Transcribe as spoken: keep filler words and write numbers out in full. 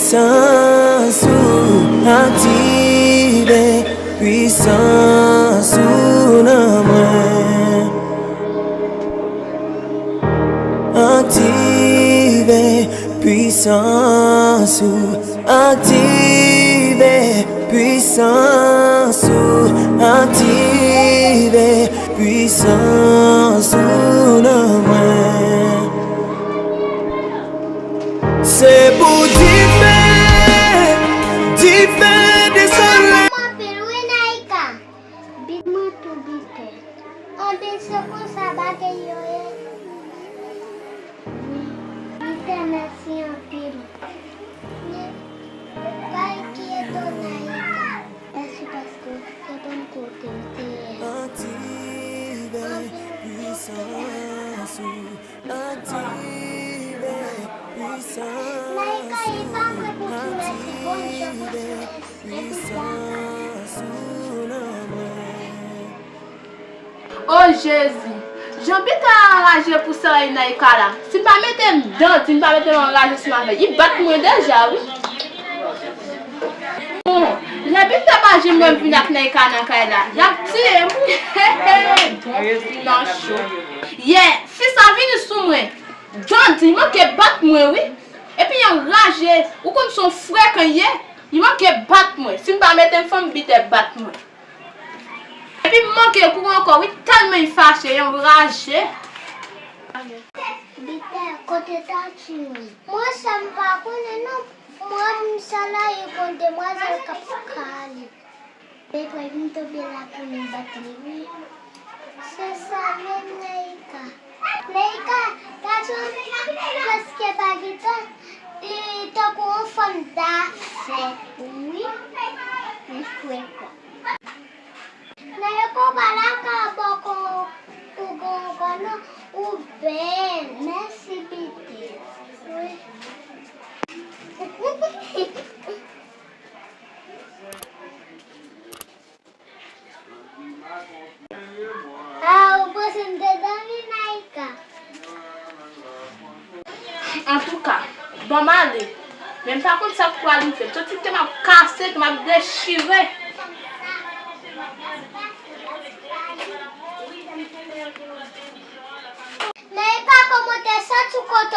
Pwisans ou, aktive pwisans ou nan mwen. Aktive pwisans ou, aktive pwisans ou, aktive pwisans ou nan mwen. Se pou dife, dife desann. Anpil wi, Naïka. Bit mwen tou bite. Anben, se konsa bagay yo ye. Wi, bite, mèsi anpil. Men, pa enkyete'w, Naïka. Mèsi paske w te ban m kote m te ye. Aktive pwisans ou. Naïka, e pa mwen pou di mèsi, Bondye pou tout. O Jezi, jan biten an anraje pou sa Naïka la. Si m pa mete m dan, si m pa mete m anraje ansanm avè l, li bat mwen deja wi. Bon, lè biten pa janm wè m vin ak Naïka nan kay la, y ap tiye m wi. Bon, nan cho. Yè, fi sa vini sou mwen. John, li manke bat mwen wi. Epi l anraje, ou konn se yon frekan l ye, li manke bat mwen. Si m pa mete m, fanm biten bat mwen. Epi m manke kouri ankò wi, tèlman li fache, li anraje. Biten, kote Tati mwen? Mwen sèl m pa konnen non. Mwen, m sa la, e gon demwazèl k ap kale. Epi m tonbe la pou m bat li wi. Se sa menm, Naïka. Naïka, gason prèske pa gentan, li tankou yon fanm dafè wi. Li frekan. Naïka, ou pa lakay bòkò ou gon ankò non, ou bèl. Mèsi biten. Wi. Ah, ou panse m te dòmi, Naïka? Antouka, ban m ale. Men m pa konn sa k pral rive. Tout tèt mwen ap kase, tèt mwen ap dechire. Naïka, kòman w te santi w kote